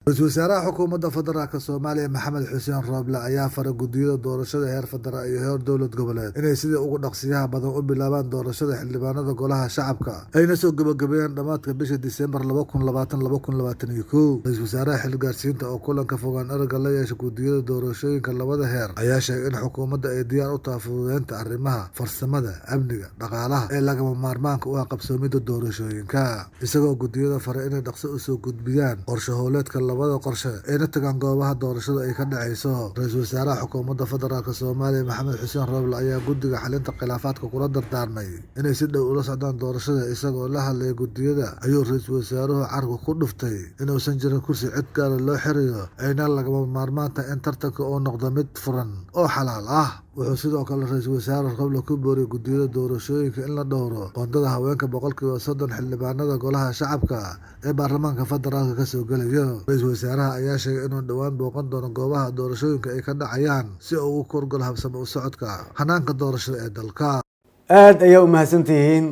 Ra-iisul wasaaraha Xukuumadda Federaalka Soomaaliya, Maxamed Xuseen Rooble, ayaa faray guddiyada doorashada heer federaal iyo heer dowlad goboleed inay sidii ugu dhaqsiyaha badan u bilaabaan doorashada xildhibaanada Golaha Shacabka, ayna soo gabagabeeyaan dhammaadka bisha Disembar 2020, 2021. Ra-iisul wasaaraha xilgaarsiinta oo kulanka fogaan aragga la yeeshay guddiyada doorashooyinka labada heer ayaa sheegay in xukuumadda ay diyaar u tahay fududeynta arrimaha farsamada, amniga, dhaqaalaha ee lagama maarmaanka u ah qabsoomidda doorashooyinka, isagoo guddiyada faray inay dhaqso usoo gudbiyaan qorshe howleedka labada qorshe, ayna tagaan goobaha doorashada ay ka dhacayso. Ra-iisul wasaaraha Xukuumadda Federaalka Soomaaliya, Maxamed Xuseen Rooble, ayaa guddiga xalinta khilaafaadka kula dardaarmay inay si dhow ula socdaan doorashada. Isagoo la hadlaya guddiyada ayuu ra-iisul wasaaruhu carabka ku dhuftay inuusan jirin kursi cid gaara loo xirayo, ayna lagama maarmaan tahay in tartanka uu noqdo mid furan oo xalaal ah. Wuxuu sidoo kale ra-iisul wasaare Roble ku booriyey guddiyada doorashooyinka in la dhowro qoondada haweenka 30% xildhibaanada Golaha Shacabka ee baarlamaanka federaalka kasoo gelayo. Ra-iisul wasaaraha ayaa sheegay inuu dhowaan booqan doono goobaha doorashooyinka ay ka dhacayaan si uu ugu korgalo habsami u socodka hanaanka doorashada ee dalka. Aada ayaa u mahadsantihiin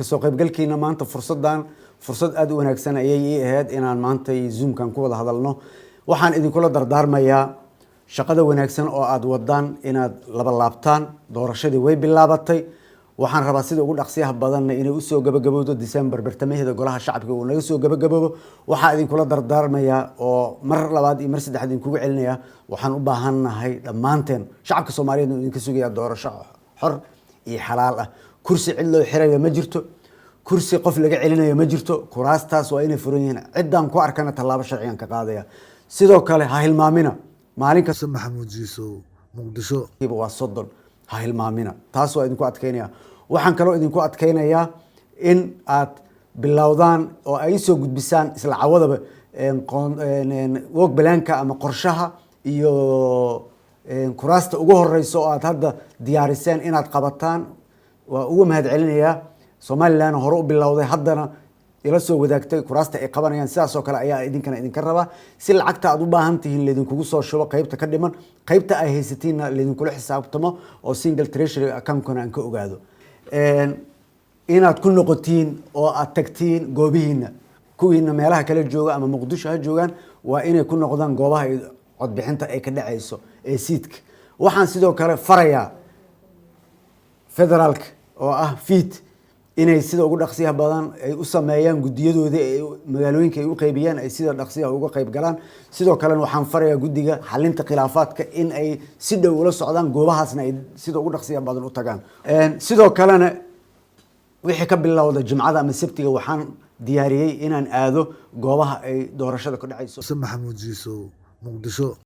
kasoo qaybgalkiina maanta. Fursaddan fursad aada u wanaagsan ayay ii ahayd inaan maanta Zoomkan ku wada hadalno. Waxaan idinkula dardaarmayaa shaqada wanaagsan oo aada wadaan inaad laba laabtaan. Doorashadii way bilaabatay. Waxaan rabaa sida ugu dhaqsiyaha badanna inay usoo gabagabowdo December bartamaheeda, Golaha Shacabka uu naga soo gabagaboobo. Waxaa idinkula dardaarmayaa oo mar labaad iyo mar saddexaad idinkugu celinaya, waxaan u baahannahay dhammaanteen, shacabka Soomaaliyeed uu idinka sugayaa doorasho xor iyo xalaal ah. Kursi cid loo xirayo ma jirto, kursi qof laga celinayo ma jirto. Kuraastaas waa inay furan yihiin. Ciddaan ku arkana tallaabo sharcigan ka qaadaya. Sidoo kale ha hilmaamina maalin kasta. Maxamuud Jiisow, Muqdisho. Waa 30, ha hilmaamina. Taas waa idinku adkeynaya. Waxaan kaloo idinku adkeynayaa in aad bilowdaan oo ay soo gudbisaan isla cawadaba work planka ama qorshaha iyo kuraasta ugu horeysa oo aad hadda diyaariseen inaad qabataan. Waa ugu mahad celinayaa Somaliland, hore u bilowday, haddana ila soo wadaagtay kuraasta ay qabanayaan. Sidaas oo kale ayaa idinkana idinka rabaa, si lacagta aad u baahan tihiin laydinkugu soo shubo qeybta ka dhiman, qeybta ay haysatiinna laydinkula xisaabtamo oo single treasury accountkana aan ka ogaado. Inaad ku noqotiin oo aad tagtiin goobihiina. Kuwiina meelaha kala jooga ama Muqdisho ha joogaan, waa inay ku noqdaan goobaha ay codbixinta ay ka dhacayso ee siidka. Waxaan sidoo kale farayaa federaalka oo ah FIIT inay sida ugu dhaqsiyaha badan ay u sameeyaan guddiyadoodii, ay magaalooyinka ay u qaybiyaan, ay sida dhaqsiyaha uga qayb galaan. Sidoo kalena waxaan farayaa guddiga xalinta khilaafaadka in ay si dhow ula socdaan goobahaasna, ay sida ugu dhaqsiyaha badan u tagaan. Sidoo kalena wixii ka bilowda Jimcada ama Sabtiga waxaan diyaariyey inaan aado goobaha ay doorashada ka dhacayso. Maxamuud Jiisow, Muqdisho.